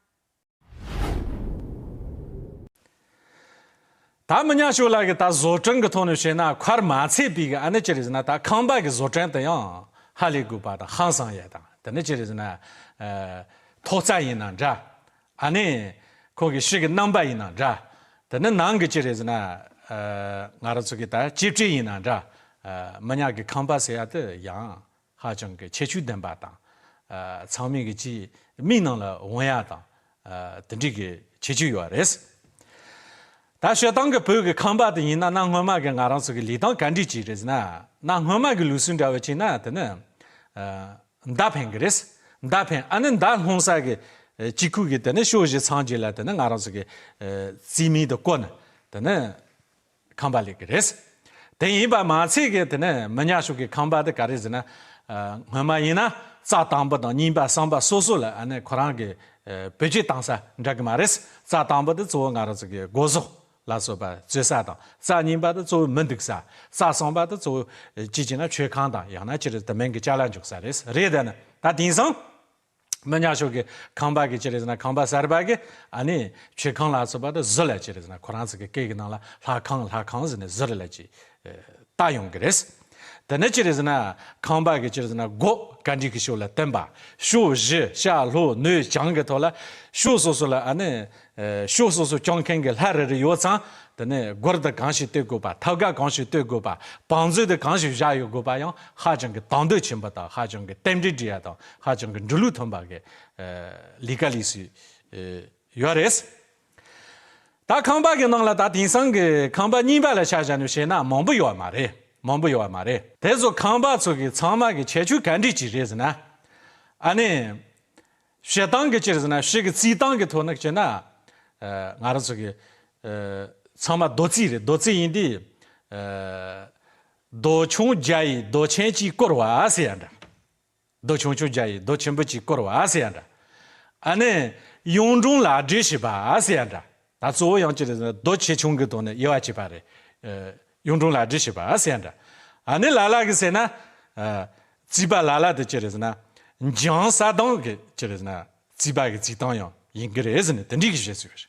ད་མི་ཉག་ཕྱོགས་ལ་གི་ད་བཟོ་སྐྲུན་གི་ཐོག་ནས་བཤད་ན། མཁར་མ་ཚད་པའི་གི་ཨ་ནི་ཅི་རེད་ཟེར་ན། ད་ཁང་པ་གི་བཟོ་སྐྲུན་དེ་ཡང་ཧ་ལས་དགོས་པ་དང་ཧང་སང་ཡ་དང་། དེ་ནི་ཅི་རེད་ཟེར་ན། ཨ་ཐོག་རྩ་ཡིན་ན་འདྲ། ཨ་ནི་ཁོ་གི་ཕྱི་གི་རྣམ་པ་ཡིན་ན་འདྲ། དེ་ནི་ནང་གི་ཅི་རེད་ཟེར་ན། ཨ་ང་རང་ཚོ་གི་ད་སྤྱི་སྤྲེལ་ཡིན་ན་འདྲ། ཨ་མི་ཉག་གི་ཁང་པ་ཟེར་ཡ་དེ་ཡང་ཧ་ཅང་གི་ཁྱད་ཆོས་ལྡན་པ་དང་། ཨ་ཚང་མས་གི་ཅིག་མིག་ནང་ལ་འོང་ཡ་དང་། ཨ་དེ་འདྲའི་གི་ཁྱད་ཆོས་ཡོད་རེད། ད་སྤྱིར་བཏང་གི་བོད་ཀྱི་ཁང་པ་དེ་ཡིན་ན། གནའ་སྔོན་མ་གི་ང་རང་ཚོ་གི་ལུས་སྟངས་ག་འདྲ་ཅིག་རེད་ཟེར་ན། གནའ་སྔོན་མ་གི་ལུགས་སྲོལ་འདྲ་བོ་ཅིག་ན། དེ་ནི་ཨ་མདའ་འཕེན་གི་རེད། མདའ་འཕེན། ཨ་ནི་མདའ་སློང་ས་གི་ཨ་དཀྱིལ་ཁུག་གི་དེ་ནི་ཕྱོགས་བཞི་ཚང་གཅིག་ལ་དེ་ནི་ང་རང་ཚོ་གི་ཨ་རྩིས་མེད་དུ་བཀོད་ནས་དེ་ནི་ཁང་པ་ལས་ཀྱི་རེད། དེ་ཡིན་པ་མ་ཚད་ཀྱི་དེ་ནས་མི་ཉག་ཕྱོགས་ཀྱི་ཁང་པ་དེ་ག་རེ་ཟེར་ན། ཨ་སྔོན་མ་ཡིན་ན་རྩ་དང་པོ་དང་གཉིས་པ་གསུམ་པ་སོ་སོ་ལ་ཨ་ནི་ཁོ་རང་གི་ཨ་བེད་སྤྱོད་བཏང་ས་འདྲ་གི་མ་རེད། རྩ་དང་པོ་དེ་གཙོ་བོ་ང་རང་ཚོ་གི་སྒོ་ཟོག་ལ་སོགས་པ་བཙོས་ས་དང་། རྩ་གཉིས་པ་དེ་གཙོ་བོ་མི་འདུག་ས། རྩ་གསུམ་པ་དེ་གཙོ་བོ་ཨ་ཅི་བྱས་ན་མཆོད་ཁང་དང་། ཡང་ན་ཅི་རེད། དེ་མིན་གྱི་ཅ་ལག་འཇོག་ས་རེད། རེད། དེ་ནི་ད་དེང་སང་མི་ཉག་ཕྱོགས་ཀྱི་ཁང་པ་གི་ཅི་རེད་ཟེར་ན། ཁང་པ་གསར་པ་གི་ཨ་ནི་མཆོད་ཁང་ལ་སོགས་པ་དེ་གཟུར་ལ་ཅི་རེད་ཟེར་ན། ཁོ་རང་ཚོ་གི་སྐད་ཀྱི་ནང་ལ་ལྷ་ཁང་ལྷ་ཁང་ཟེར་ནས་གཟུར་ལ་ཅི་ཨེ་བཏགས་ཡོང་གི་རེད། དེ་ནས་ཅི་རེད་ཟེར་ན། ཁང་པ་གི་ཅི་རེད་ཟེར་ན་སྒོ་ག་འདྲ་གི་ཕྱོགས་ལ་བསྟན་པ། ཕྱོགས་བཞི་ཤར་ལྷོ་ནུབ་བྱང་གི་ཐོག་ལ། ཕྱོགས་སོ་སོ་ལ་ཨ་ནི་ཨེ་ཕྱོགས་སོ་སོ་སྐྱོང་མཁན་གྱི་ལྷ་རེ་རེ་ཡོད་ཙང་། དེ་ནས་སྒོར་དེ་གང་ཞིག་གཏད་དགོས་པ། ཐབ་ཀ་གང་ཞིག་གཏད་དགོས་པ། བང་མཛོད་དེ་གང་ཞིག་བཞག་ཡོད་དགོས་པ་ཡང་ཧ་ཅང་གི་དོན་དོད་ཆེན་པོ་དང་། ཧ་ཅང་གི་རྟེན་འབྲེལ་འགྲིག་ཡ་དང་། ཧ་ཅང་གི་འགྲོ་ལུགས་མཐུན་པ་གི་ཨེ་ལས་ཀ་ལས་སྲོལ་ཨེ་ཡོད་རེད། ད་ཁང་པ་གི་ནང་ལ་ད་དེང་སང་གི་ཁང་པ་རྙིང་པ་ལ་ཆ་བཞག་ནས་བཤད་ན་མང་པོ་ཡོད་མ་རེད། མང་པོ་ཡོད་མ་རེད། དེ་ཚོ་ཁང་པ་ཚོ་གི་ཚང་མ་གི་ཁྱད་ཆོས་ག་འདྲ་ཅིག་རེད་ཟེར་ན། ཨ་ནི་བཤད་སྟངས་གི་ཅི་རེད་ཟེར་ན། ཕྱི་གི་རྩིས་སྟངས་གི་ཐོག་ནས་བྱས་ན། ཨ་ང་རང་ཚོ་གི་ཨ་ཚང་མ་རྡོ་རྩིས་རེད། རྡོ་རྩིས་ཡིན་དུས། ཨ་རྡོ་ཆུང་བརྒྱ་ཡིས་རྡོ་ཆེན་གཅིག་བསྐོར་བ་ཟེར་ཡ་འདྲ། རྡོ་ཆུང་ཆུང་བརྒྱ་ཡིས་རྡོ་ཆེན་པོ་གཅིག་བསྐོར་བ་ཟེར་ཡ་འདྲ། ཨ་ནི་གཡུང་དྲུང་ལག་སྦྲེལ་བྱས་པ་ཟེར་ཡ་འདྲ། ད་གཙོ་བོ་ཡང་ཅི་རེད་ཟེར་ན། རྡོ་ཆེ་ཆུང་གི་ཐོག་ནས་དབྱེ་བ་ཕྱེས་པ་རེད། ཨ་གཡུང་དྲུང་ལག་སྦྲེལ་བྱས་པ་ཟེར་ཡ་འདྲ། ཨ་ནི་ལ་ལ་གི་ཟེར་ན། ཨ་རྩིས་པ་ལ་ལ་དེ་ཅི་རེད་ཟེར་ན། འཇང་ས་དང་གི་ཅི་རེད་ཟེར་ན། རྩིས་པ་གི་རྩིས་སྟངས་ཡང་ཡིན་གི་རེད་ཟེར་ནས་དེ་འདྲའི་གི་བཤད་སྲོལ་ཡོད་རེད།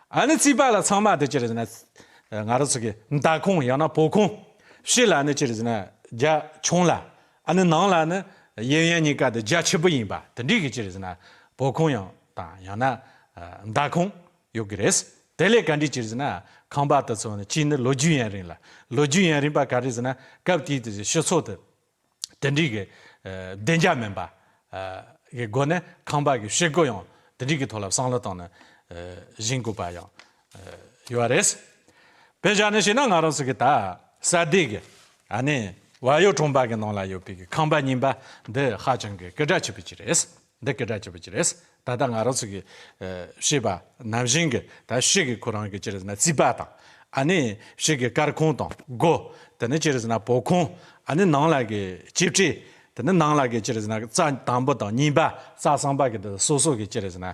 ཨ་ནི་རྩིས་པ་ལ་ཚང་མ་དེ་ཅི་རེད་ཟེར་ན། ང་རང་ཚོ་གི་མདའ་ཁུང་ཡང་ན་བོགས་ཁུང་། ཕྱི་ལ་ནི་ཅི་རེད་ཟེར་ན་རྒྱ་ཆུང་ལ། ཨ་ནི་ནང་ལ་ནི་གཡས་གཡོན་གཉིས་ཀ་དེ་རྒྱ་ཆེ་པོ་ཡིན་པ། དེ་འདྲའི་གི་ཅི་རེད་ཟེར་ན་བོགས་ཁུང་ཡང་དང་ཡང་ན་མདའ་ཁུང་ཡོད་གི་རེད། དེ་ལས་ག་འདྲའི་ཅི་རེད་ཟེར་ན་ཁང་པ་དེ་ཚོ་ནི་གཅིག་ནི་ལོ་རྒྱུས་ཡུན་རིང་ལ། ལོ་རྒྱུས་ཡུན་རིང་པ་ག་རེ་ཟེར་ན། སྐབས་དེའི་དུས་སུ་སྤྱི་ཚོགས་དེ་དེ་འདྲའི་གི་ཨ་བདེ་འཇགས་མིན་པ་ཨ་གི་སྒོ་ནས་ཁང་པ་གི་བྱེད་སྒོ་ཡང་དེ་འདྲའི་གི་ཐོག་ལ་བསམ་བློ་བཏང་ནས་ཨ་བཞེངས་དགོས་པ་ཡང་ཨ་ཡོད་རེད། དཔེ་བཞག་ནས་བཤད་ན་ང་རང་ཚོ་གི་ད་ས་སྡེ་གི་ཨ་ནི་བལ་ཡུལ་གྲོང་པ་གི་ནང་ལ་ཡོད་པའི་གི་ཁང་པ་རྙིང་པ་འདི་ཧ་ཅང་གི་སྐད་གྲགས་ཆེ་པོ་ཅིག་རེད། འདི་སྐད་གྲགས་ཆེ་པོ་ཅིག་རེད། ད་ལྟ་ང་རང་ཚོ་གི་ཨ་བཤད་པ་ནང་བཞིན་གི་ད་ཕྱི་གི་ཁོ་རང་གི་ཅི་རེད་ཟེར་ན་རྩིས་པ་དང་། ཨ་ནི་ཕྱི་གི་སྐར་ཁུང་དང་སྒོ། དེ་ནི་ཅི་རེད་ཟེར་ན་བོགས་ཁུང་། ཨ་ནི་ནང་ལ་གི་སྤྱི་སྤྲེལ། དེ་ནི་ནང་ལ་གི་ཅི་རེད་ཟེར་ན་རྩ་དང་པོ་དང་གཉིས་པ་རྩ་གསུམ་པ་གི་དེ་སོ་སོ་གི་ཅི་རེད་ཟེར་ན་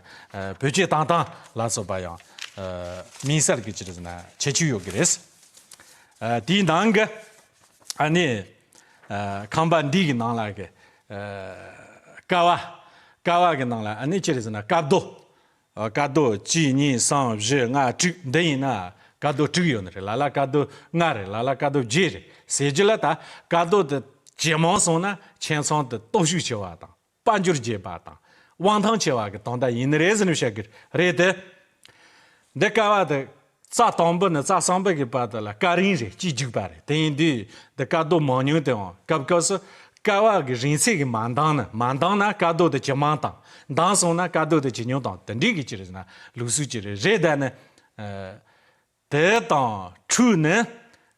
བེད་སྤྱོད་བཏང་སྟངས་ལ་སོགས་པ་ཡང་དམིགས་བསལ་གི་ཅི་རེད་ཟེར་ན་ཁྱད་ཆོས་ཡོད་གི་རེད། དེའི་ནང་གི་ཨ་ནི་ཁང་པ་འདི་གི་ནང་ལ་གི་ཀ་བ། ཀ་བ་གི་ནང་ལ་ཨ་ནི་ཅི་རེད་ཟེར་ན་དཀར་རྡོ། དཀར་རྡོ་གཅིག་གཉིས་གསུམ་བཞི་ལྔ་དྲུག་འདི་ཡིན་ན་དཀར་རྡོ་དྲུག་ཡོད་ནི་རེད། ལ་ལ་དཀར་རྡོ་ལྔ་རེད། ལ་ལ་དཀར་རྡོ་བརྒྱད་རེད་ཟེར་རྒྱུ་ལ། ད་དཀར་རྡོ་དེ་ཇེ་མང་སོང་ན་ཁྱིམ་ཚང་དེ་སྟོབས་ཤུགས་ཆེ་བ་དང་དཔལ་འབྱོར་རྒྱས་པ་དང་དབང་ཐང་ཆེ་བ་གི་དོན་དག་ཡིན་ནི་རེད་ཟེར་ནས་བཤད་གི་རེད་དེ། འདི་ཀ་བ་དེ་རྩ་དང་པོ་ནས་རྩ་གསུམ་པ་གི་བར་དུ་ལ་དཀར་རིང་རེད། གཅིག་རྒྱུག་པ་རེད། དེ་ཡིན་དུས་འདི་དཀར་རྡོ་མང་ཉུང་དེའང་སྐབས་སྐབས་སུ་ཀ་བ་གི་རིང་ཚད་ཀྱིས་མ་འདང་ན། མ་འདང་ན་དཀར་རྡོ་དེ་ཇེ་མང་དང་འདང་སོང་ན་དཀར་རྡོ་དེ་ཇེ་ཉུང་དང་དེ་འདྲའི་གི་ཅི་རེད་ཟེར་ན་ལུགས་སྲོལ་ཅིག་རེད། རེད་ད་ནི། དེ་དང་འཁྲུལ་ནས་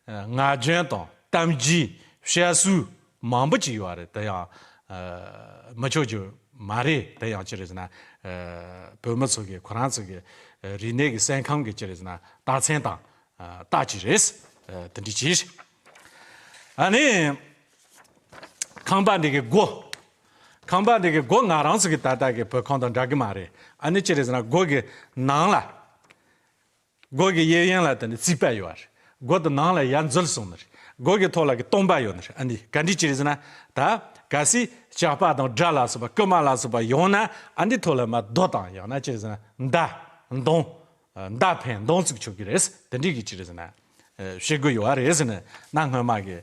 ངག་རྒྱུན་དང་གཏམ་རྒྱུད་བཤད་སྲོལ་མང་པོ་ཅིག་ཡོད་རེད། དེ་ཡང་མི་ཆོག་རྒྱུ་མ་རེད། དེ་ཡང་ཅི་རེད་ཟེར་ན་བོད་མི་ཚོ་གི་ཁོ་རང་ཚོ་གི་རིག་གནས་ཀྱི་སེམས་ཁམས་ཀྱི་ཅི་རེད་ཟེར་ན་རྟགས་མཚན་དང་རྟགས་ཅིག་རེད། དེ་འདྲ་ཅིག་ཨ་ནི་ཁང་པ་འདི་གི་སྒོ། ཁང་པ་འདི་གི་སྒོ་ང་རང་ཚོ་གི་ད་ལྟ་གི་བོད་ཁང་དང་འདྲ་གི་མ་རེད། ཨ་ནི་ཅི་རེད་ཟེར་ན་སྒོ་གི་ནང་ལ། སྒོ་གི་གཡས་གཡོན་ལ་དེ་ནི་རྩིག་པ་ཡོད་རེད། སྒོ་དེ་ནང་ལ་ཡར་འཛུལ་སོང་ནི་རེད། སྒོ་གི་ཐོག་ལ་གི་སྟོང་པ་ཡོད་ནི་རེད། ཨ་ནི་ག་འདྲ་ཅི་རེད་ཟེར་ན། ད་གལ་སྲིད་ཇག་པ་དང་དགྲ་ལ་སོགས་པ་རྐུན་མ་ལ་སོགས་པ་ཡོང་ན་ཨ་འདི་ཐོག་ལ་མར་རྡོ་དང་ཡང་ན་ཅི་རེད་ཟེར་ན་མདའ་མདུང་། མདའ་འཕེན་མདུང་བཙུགས་ཆོག་གི་རེད། དེ་འདྲའི་གི་ཅི་རེད་ཟེར་ན། བྱེད་དགོས་ཡོད་རེད་ཟེར་ནས་གནའ་སྔོན་མ་གི་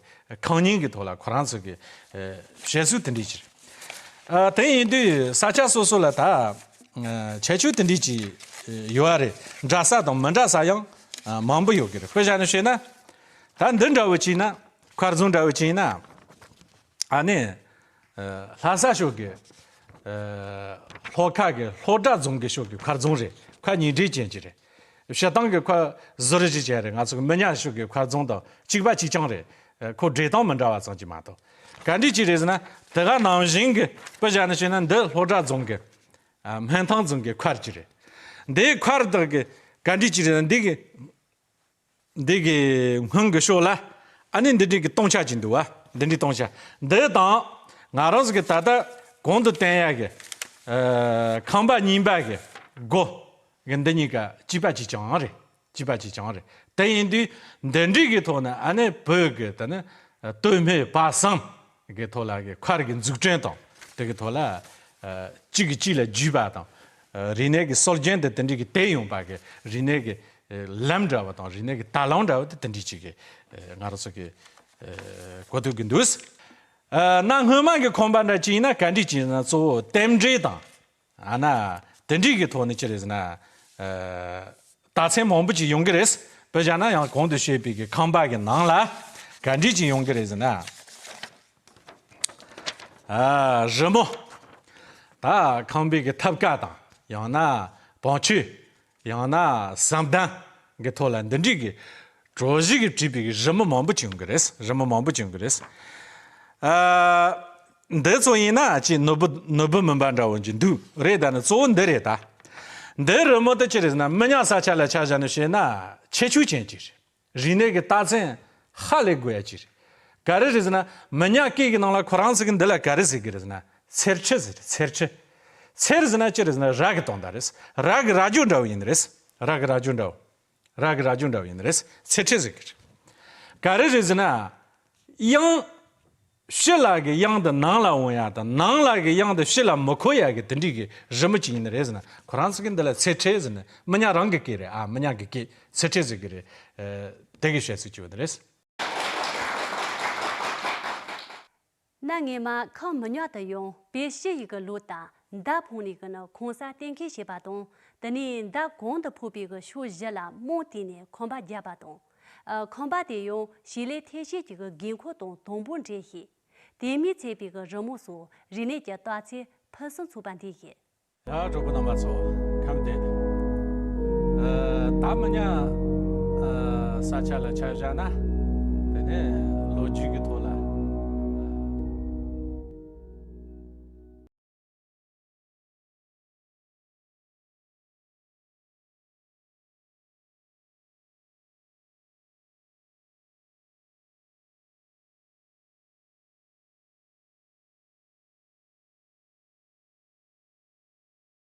ཁང་རྙིང་གི་ཐོག་ལ་ཁོ་རང་ཚོ་གི་བཤད་སྲོལ་དེ་འདྲ་ཅིག་རེད། དེ་ཡིན་དུས་ས་ཆ་སོ་སོ་ལ་ད་ཁྱད་ཆོས་དེ་འདྲ་ཅིག་ཡོད་རེད། འདྲ་ས་དང་མི་འདྲ་ས་ཡང་མང་པོ་ཡོད་གི་རེད། དཔེ་བཞག་ནས་བཤད་ན་ད་འདི་འདྲ་བོ་ཅིག་ཡིན་ན། མཁར་རྫོང་འདྲ་བོ་ཅིག་ཡིན་ན། ཨ་ནི། ལྷ་ས་ཕྱོགས་ཀྱི། ལྷོ་ཁ་གི་ལྷོ་བྲག་རྫོང་གི་ཕྱོགས་ཀྱི་མཁར་རྫོང་རེད། མཁར་ཉིང་ཁྲི་ཅན་གྱི་རེད། བཤད་སྟངས་ཀྱི་མཁར་ཟུར་བཞི་ཅན་རེད། ང་ཚོ་གི་མི་ཉག་ཕྱོགས་ཀྱི་མཁར་རྫོང་དང་གཅིག་པ་གཅིག་རྐྱང་རེད། ཁོ་འགྲེལ་སྟངས་མི་འདྲ་བ་ཙམ་གྱིས་མ་གཏོགས། ག་འདྲ་ཅིག་རེད་ཟེར་ན་དེ་ག་ནང་བཞིན་གྱི་དཔེ་བཞག་ནས་བཤད་ན་འདི་ལྷོ་བྲག་རྫོང་གི་སྨན་ཐང་རྫོང་གི་མཁར་ཅིག་རེད། འདིའི་མཁར་དག་གི་ག་འདྲ་ཅིག་རེད་ན་འདི་གི་འདི་གི་སྔོན་གྱི་ཕྱོགས་ལ་ཨ་ནི་འདི་འདྲའི་གི་སྟོང་ཆ་ཅིག་འདུག་བ། འདི་འདྲའི་སྟོང་ཆ། འདི་དང་ང་རང་ཚོ་གི་ད་ལྟ་གོང་དུ་བསྟན་ཡ་གི་ཨ་ཁང་པ་རྙིང་པ་གི་སྒོ་གི་འདི་གཉིས་ཀ་གཅིག་པ་གཅིག་རྐྱང་རེད། གཅིག་པ་གཅིག་རྐྱང་རེད། དེ་ཡིན་དུས་འདི་འདྲའི་གི་ཐོག་ནས་ཨ་ནི་བོད་གི་ད་ནི་སྟོད་སྨད་བར་གསུམ་གི་ཐོག་ལ་གི་མཁར་གི་འཛུགས་སྐྲུན་དང་དེ་གི་ཐོག་ལ་ཨ་གཅིག་གིས་གཅིག་ལ་བརྒྱུས་པ་དང་། རིག་གནས་ཀྱི་སྲོལ་རྒྱུན་དེ་དེ་འདྲའི་གི་དེད་ཡོང་པ་གི་རིག་གནས་ཀྱི་ལམ་འདྲ་བ་དང་རིག་གནས་ཀྱི་དར་ལམ་འདྲ་བ་དེ་དེ་འདྲའི་ཅིག་གི་ང་རང་ཚོ་གི་གོ་ཐུབ་ཀྱི་འདུག་གནའ་སྔོན་མ་གི་ཁང་པ་འདྲ་ཅིག་ཡིན་ན་ག་འདྲ་ཅིག་ཡིན་ན་གཙོ་བོ་རྟེན་འབྲེལ་དང་ཨ་ན་དེ་འདྲའི་གི་ཐོག་ནས་ཅི་རེད་ཟེར་ན་རྟགས་མཚན་མང་པོ་ཅིག་ཡོང་གི་རེད། དཔེ་བཞག་ན་ཡང་གོང་དུ་བཤད་པའི་གི་ཁང་པ་གི་ནང་ལ་ག་འདྲ་ཅིག་ཡོང་གི་རེད་ཟེར་ན། ཨ་རི་མོ། ད་ཁང་པའི་གི་ཐབ་ཀ་དང་ཡང་ན་བང་མཆོད། ཡང་ན་ཟམ་གདན་གི་ཐོག་ལ་འདི་འདྲའི་གི་གྲོ་བཞི་གི་བྲིས་པའི་གི་རི་མོ་མང་པོ་ཅིག་ཡོང་གི་རེད། རི་མོ་མང་པོ་ཅིག་ཡོང་གི་རེད། ཨ་འདི་ཚོ་ཡིན་ན་ཅིག་ནོར་བུ་ནོར་བུ་མུན་པ་འདྲ་བོ་ཅིག་འདུག་རེད། ད་ནི་གཙོ་བོ་འདི་རེད་ད། འདི་རི་མོ་དེ་ཅི་རེད་ཟེར་ན་མི་ཉག་ས་ཆ་ལ་ཆ་བཞག་ནས་བཤད་ན་ཁྱད་ཆོས་ཅན་ཅིག་རེད། རིག་གནས་ཀྱི་རྟགས་མཚན་ཧ་ལས་དགོས་ཡ་ཅིག་རེད། ག་རེ་རེད་ཟེར་ན་མི་ཉག་སྐད་ཀྱི་ནང་ལ་ཁོ་རང་ཚོ་གི་འདི་ལ་ག་རེ་ཟེར་གི་རེད་ཟེར་ན་ཚེར་ཁྲི་ཟེར་རེད། ཚེར་ཁྲི། ཚེར་ཟེར་ན་ཅི་རེད་ཟེར་ན་ར་གི་དོན་དག་རེད། ར་གི་རྭ་ཅོ་འདྲ་བོ་ཡིན་རེད། ར་གི་རྭ་ཅོ་འདྲ་བོ། ར་གི་རྭ་ཅོ་འདྲ་བོ་ཡིན་རེད། ཚེར་ཁྲི་ཟེར་གི་རེད། ག་རེ་རེད་ཟེར་ན་དབྱངས། ཕྱི་ལ་གི་དབྱངས་དེ་ནང་ལ་འོང་ཡ་དང་ནང་ལ་གི་དབྱངས་དེ་ཕྱི་ལ་མི་འཁོར་ཡ་གི་དེ་འདྲའི་གི་རི་མོ་ཅིག་ཡིན་ནི་རེད་ཟེར་ན་ཁོ་རང་ཚོ་གི་འདི་ལ་ཚེར་ཁྲི་ཟེར་ནི་མི་ཉག་རང་གི་སྐད་རེད། ཨ་མི་ཉག་གི་སྐད་ཚེར་ཁྲི་ཟེར་གི་རེད། ཨ་དེ་གི་བཤད་ཚུལ་ཅིག་ཡོད་ནི་རེད། གནའ་སྔས་མ་ཁམས་མི་ཉག་ཏུ་ཡང་བོད་ཕྱི་ཡི་གི་ལོ་དང་མདའ་འཕང་ནས་གི་ནི་གོང་ས་གཏན་འཁེལ་བྱས་པ་དང་དེ་ནས་མདའ་གོང་དུ་ཕོག་པའི་གི་ཕྱོགས་བཞི་ལ་རྨོངས་བཏེགས་ནས་ཁང་པ་བརྒྱབ་པ་དང་། ཨ་ཁང་པ་དེ་ཡང་བྱེད་ལས་ཐབས་ཤེས་ཀྱི་གི་དགོས་མཁོ་དང་དང་པོར་འབྲེལ་ཞིང་། དེ་མིན་མཛེས་པའི་གི་རི་མོ་སོགས་རིག་གནས་ཀྱི་རྟགས་མཚན་ཕུན་སུམ་ཚོགས་པ་འདུས་ཤིང་། ཡ་གྲོགས་པོ་རྣམ་པ་ཚོ་ཁམས་བདེ། ཨ་ད་མི་ཉག་ཨ་ས་ཆ་ལ་ཆ་བཞག་ན་དེ་ནས་ལོ་རྒྱུས་ཀྱི་ཐོག